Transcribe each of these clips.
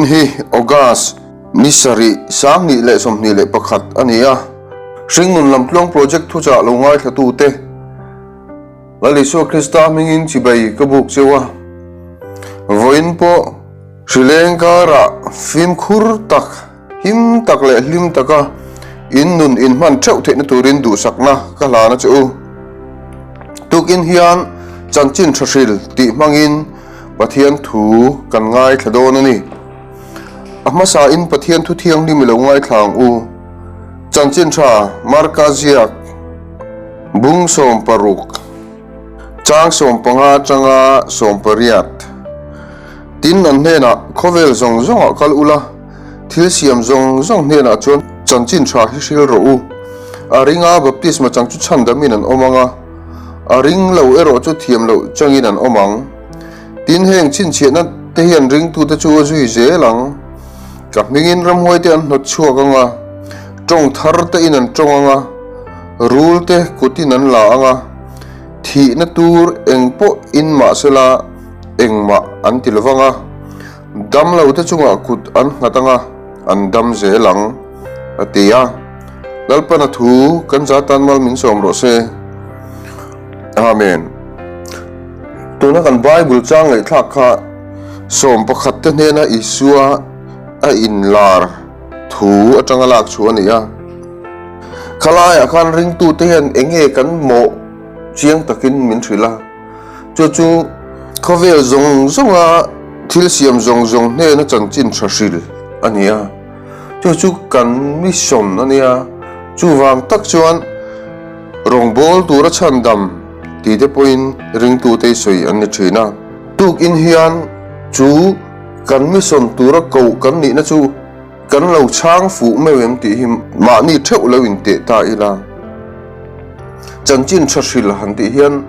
hi August ni sarih 2021 a ni a, Hringnun Lamtluang Project thuchah lo ngaithlatute Lal Isua Krista hmingin chibai ka buk cheu a, vawiin pawh hrileng karah fimkhur tak, him tak leh hlim taka in nun in hman theuh theihna turin duhsakna ka hlan a che u. Tukin hian chanchin tha hril tih hmangin Pathian thu kan ngaithla dawn a ni. A hmasain Pathian thu thianghlim i lo ngaithla ang u. Chanchin tha Marka ziak bung 16, chang 15 atanga 18. Tin an hnenah khawvel zawng zawngah kal ula, thil siam zawng zawng hnenah chuan chanchin tha hi hril rawh u. A ringa baptisma chang chu chhandamin an awm ang a, a ring lo erawh chu thiam loh changin an awm ang. Tin heng chhinchhiahna te hian ringtute chu a zui zel ang. Ka hmingin ramhuai te an hnawt chhuak ang a, tawng thar te in an tawng ang a, rul te kutin an la ang a, thihna tur eng pawh in mahsela engmah an ti lovang a, damlo te chungah kut an nghat ang a, an dam zel ang, a ti a. Lalpana thu kan za tan mal min sawm rawh se. Amen. Tuna kan Bible chang ngaihthlak kha 11 te hnena Isua a inlar thu atanga lak chhuah a ni a. Khalaiah khan ringtute hian eng nge kan mawh chiang takin min hrilh a. Chu chu khawvel zawng zawnga thil siam zawng zawng hnena chanchin tha hril a ni a. Chu chu kan mission a nia. Chuvang tak chuan Rawngbâwl tûra chhandam tihte pawhin ringtute sawi an ni ṭhîn a. Tukin hian chu kan mission tûra koh kan nihna chu kan lo chhâng fuh meuh em tih hi mahni ṭheuh lo inteh ta ila. Chanchin ṭha hril han tih hian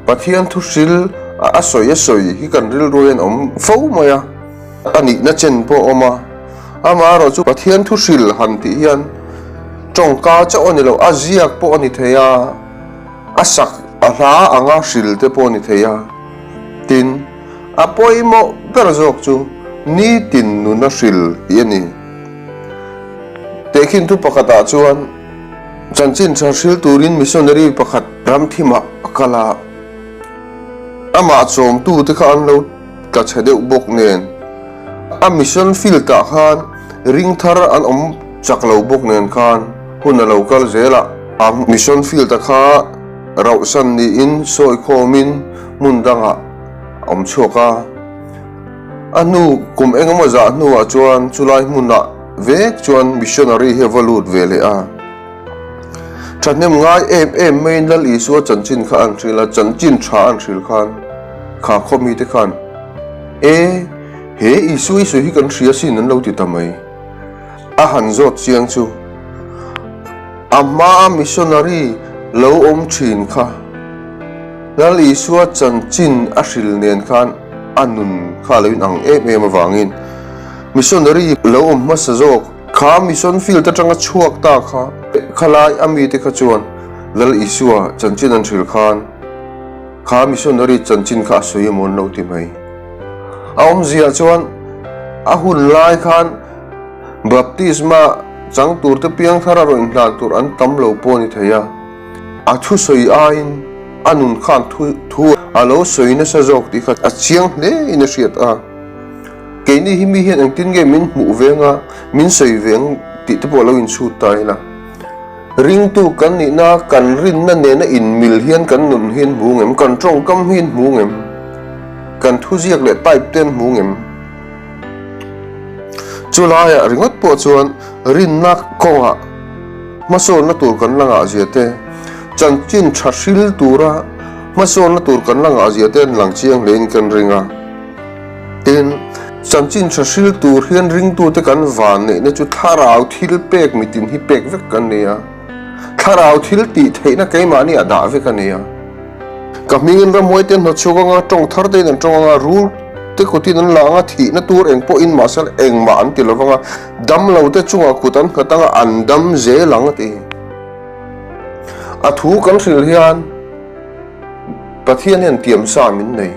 Pathian thu hril a sawi a sawi hi kan rilru hian awm fo mai a. A nihna chen pawh a awm a, amaherawh chu Pathian thu hril han tih hian tawngka chauh a ni lo, a ziak pawh a ni thei a, a sak a hla anga hril te pawh a ni thei a. Tin, a pawimawh ber zawk chu nitin nuna hril hi a ni. Tehkhin thu pakhatah chuan chanchin tha hril turin missionary pakhat ramthimah a kal a, amah chawmtute kha an lo Tla chhe deuh bawk nen a mission field ah khan ring thar an awm chak lo bawk nen khan hun a lo kal zel a, a mission field a kha rauhsan niin sawi khawmin hmun dangah a awm chhuak a. A hnu kum engemaw zah hnuah chuan chulai hmunah vek chuan missionary hi a va lut ve leh a. Thahnem ngai em em maiin Lal Isua chanchin kha an hrilh a, chanchin tha an hrilh khan kha khaw mite khan, E, he Isua i sawi hi kan hria sin an lo ti ta mai. A han zawt chiang chu a hmaa missionary lo awm thin kha Lal Isua chanchin a hrilh nen khan a nun kha a lo inang em em avangin missionary lo awm hmasa zawk Kha mission field atanga chhuak ta kha khalai a mite kha chuan Lal Isua chanchin an hrilh khan kha missionary chanchin kha a sawi emaw an lo ti mai. A awmzia chuan a hun lai khan baptisma chang tur te piang thar a rawn inhlan tur an tam lo pawh a ni thei a, a thusawi aiin a nun khan thu a lo sawi nasa zawk tih kha a chiang hle in a hriat a. Keini hi mi hian engtin nge min hmuh veng a, min sawi veng tih te pawh a lo inchhut ta ila. Ringtu kan nihna, kan rinna nena inmil hian kan nun hi an hmu ngem, kan tawngkam hi an hmu ngem, kan thuziak leh type te an hmu ngem. Chu laiah ringawt pawh chuan rinna kawngah hmasawnna tur kan la ngahzia te, chanchin tha hril tura hmasawnna tur kan la ngahzia te an lang chiang hlein kan ring a. Tin, chanchin tha hril tur hian ringtute kan van neihna chu thlarau thil pek mitin hi pek vek kan ni a, thlarau thil tih theihna keimahni a dah vek a ni a. Ka hmingin ramhuai te an hnawt chhuak anga, tawng thar tein an tawng anga, rul te kutin an la anga, thihna tur eng pawhin mahse engmah an ti lovang a, damlo te chungah kut an nghat anga, an dam zel ang a ti. A thu kan hrilh hian Pathian hian tiamsa min nei.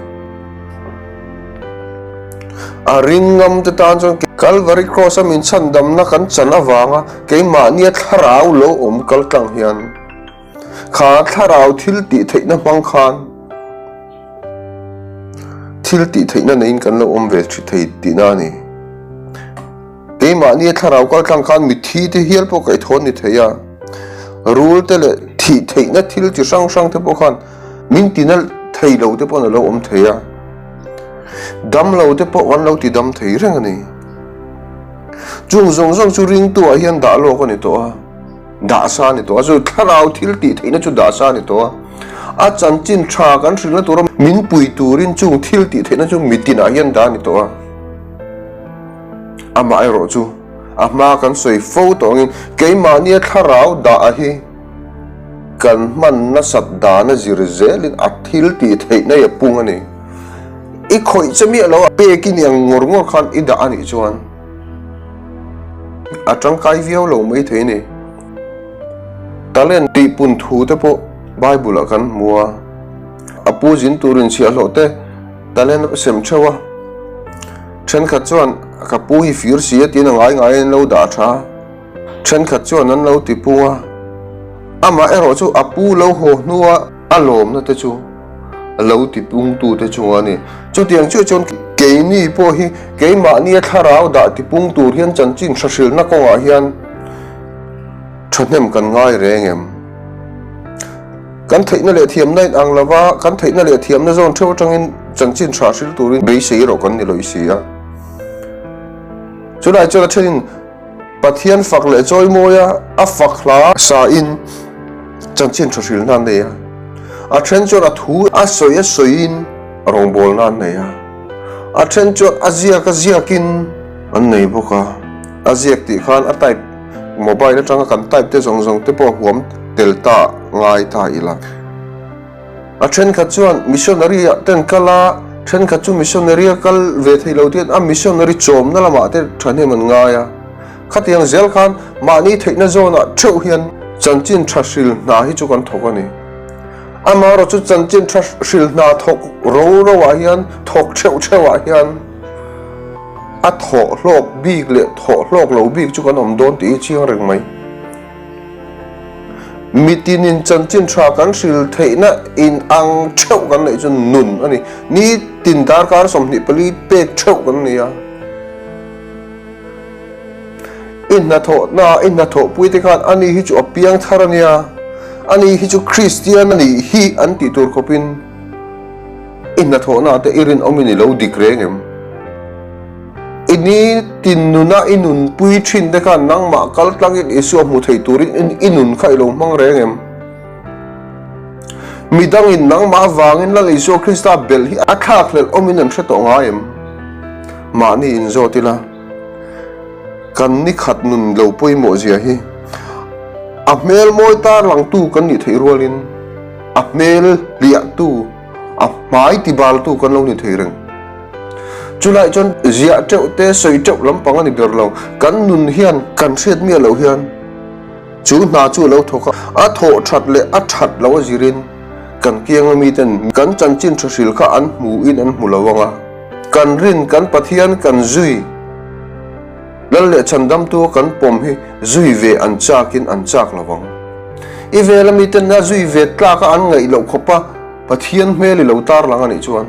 A ring ngam te tan chuan Kalvari Kraws a min chhandamna kan chan avanga keimahnia thlarau lo awm kal tlang hian kha thlarau thil tih theihna hmang khan thil tih theihna neiin kan lo awm ve thei tihna a ni. Keimahnia thlarau kal tlang khan mitthi te hial pawh kaihthawh ni thei a, rul te leh thih theihna thil chi hrang hrang te pawh khan min tina thei lo te pawh a lo awm thei a, dam lo te pawh an lo ti dam thei reng a ni. Chung zawng zawng chu ringtu ah hian dah lawk a ni tawh a, dah sa a ni tawh a, chu thlarau thil tih theihna chu dah sa a ni tawh a, a chanchin tha kan hrilhna tura min pui turin chung thil tih theihna chu mitin ah hian dah a ni tawh a. Amaherawh chu a hma kan sawi fo tawh angin keimahnia thlarau dah a hi kan hman nasat dana zir zelin a thil tih theihna hi a pung a ni. I khawih che miah lo a pek i ni ang ngawr ngawr khan i dah a nih chuan a tangkai viau lo mai thei a ni. Talent tihpun thu te pawh Bible ah kan hmu a, a pu zin turin chhiahhlawh te talent a sem theuh a, thenkhat chuan ka pu hi fir si a tiin a ngai ngaiin an lo dah tha a. Thenkhat chuan an lo ti pung a, amah erawh chu a pu lo haw hnua a lawmna te chu lo ti pungtute chunga a ni. Chutiang chiah chuan keini pawh hi keimahnia thlarau dah ti pung tur hian chanchin hrahrilna kawngah hian thahnem kan ngai reng em? Kan theihna leh thiamna in ang lova, kan theihna leh thiamna zawn theuh atangin chanchin hrahril turin beisei erawh kan ni lawih si a. Chulai chuan a thenin Pathian fak leh chawimawi a, a fak hla sa in chanchin tha hrilhna an nei a. A then chuan a thu a sawi a sawiin rawngbawlna an nei a. A then chuan a ziak a ziakin an nei bawk a. A ziak tih khan a type mobile atanga kan type te zawng zawng te pawh a huam tel ta ngai ta ila. A thenkhat chuan missionary ah ten kal a, thenkhat chu missionary a kal ve thei lo tian a missionary chawmna lamah te thahnem an ngai a. Khatiang zel khan mahni theihna zawnah theuh hian chanchin tha hril hna hi chu kan thawk a ni. Amaherawh chu chanchin tha hril hna thawk ro ro ah hian thawk theuh theuh ah hian a thawh hlawk bik leh thawh hlawk lo bik chu kan awm dawn tih hi chiang reng mai. Mitinin chanchin tha kan hril theihna in ang theuh kan neih chu nun a ni. Nitin darkar 24 pek theuh kan ni a. I hnathawhna i hnathawhpui te khan ani hi chu a piang thar a nia, ani hi chu Kristian a nih hi an tih tur khawpin i hnathawhna te i rinawmin i lo dik reng em? I nitin nuna i nunpui thin te khan nangmah kal tlangin Isua hmu thei turin i nun kha i lo hmang reng em? Midangin nangmah avangin Lal Isua Krista belh hi a thlakhlelh awmin an hre tawh ngai em? Mahni inzawt ila, kan ni khat nun lo pawimawh zia hi a hmel mawi tarlangtu kan nih theih rualin a hmel hliahtu, a hmai tibaltu kan lo ni thei reng. Chulai chuan ziah teuh te sawi teuh lampang a ni ber lo. Kan nun hian kan hriat miah loh hian chu hna chu a lo thawk a, a thawh that leh a that loh a zirin kan kianga miten kan chanchin tha hril kha an hmuhin an hmu lo ang a, kan rin kan Pathian kan zui Lal leh chhandamtu a kan pawm hi zui ve an chakin an chak lo ang. I vela miten a zui ve tlaka an ngaih loh khawpa Pathian hmel i lo tarlang a nih chuan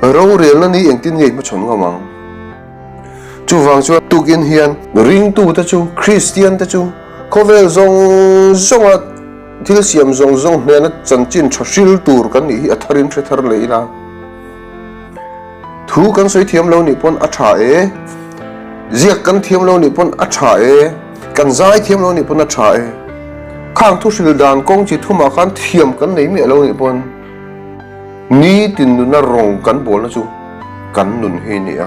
Rorelna ni engtin nge i hmachhawn ngam ang? Chuvang chuan tukin hian ringtute chu, Kristiante chu khawvel zawng zawnga thil siam zawng zawng hnena chanchin tha hril tur kan nih hi a tharin hre thar leh ila. Thu kan sawi thiam lo nih pawn a tha e, ziak kan thiam lo nih pawn a tha e, kan zai thiam lo nih pawn a tha e. Khang thu hril dan kawng chi thumah khan thiam kan nei miah lo nih pawn, Nitin nuna rawng kan bawlna chu kan nun hi a ni a,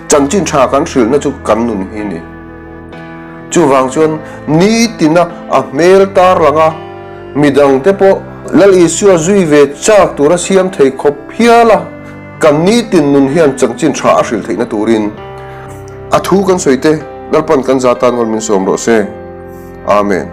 chanchin tha kan hrilhna chu kan nun hi a ni. Chuvang chuan nitina a hmel tarlanga midangte pawh Lal Isua zui ve chak tura siam thei khawp hial a, kan nitin nun hian chanchin tha a hrilh theihna turin a thu kan sawi te Lalpan kan za tan ngawl min sawm rawh se. Amen.